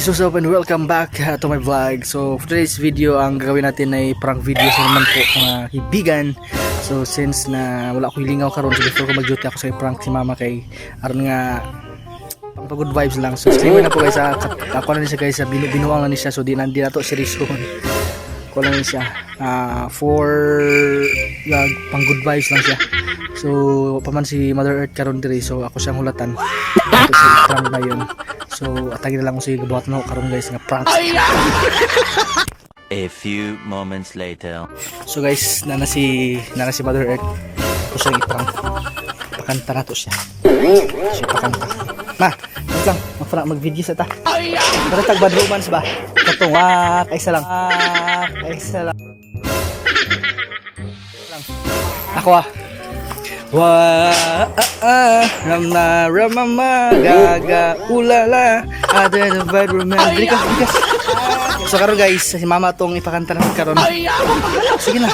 Guys, what's up and welcome back to my vlog. So for today's video, ang gagawin natin ay prank video sa naman po, mga kaibigan. So since na wala ko hilingaw karon, so before ko mag-duty, ako sa prank si mama kay aron nga pang good vibes lang. So disclaimer na po, guys, ako na ni siya, guys, sa binuang na ni siya, so di na to seryosohon. Ko lang ni siya. For pang good vibes lang siya. So paman si Mother Earth karon diri, so ako siyang hulatan. Ito sa prank na yun. So atagi na lang ko sa gabuhat no karon, guys, nga prank. A few moments later. So guys, nana si Mother Earth. Ako siyang i-prank. Pakanta na to siya. Siya pakanta. Ma, wait lang, mag mag-video sa ta. Pero tag bad romance ba? Katong ah, kaysa lang. Ah, kaysa lang. Lang. Ako ah. Wa ah, ah, ramna ramama gaga ulala ada the bad romance. Dili ka, dili ka. So karon, guys, si mama tong ipakanta naman karon. Sige na.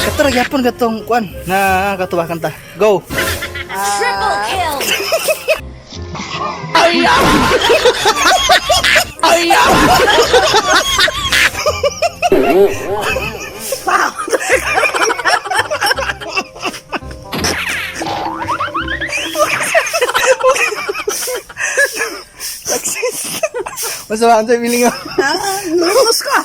Kato ra gyapon katong kuan na kato ba kanta. Go. Triple kill! Success. Masama ang feeling ko. Lulus ka!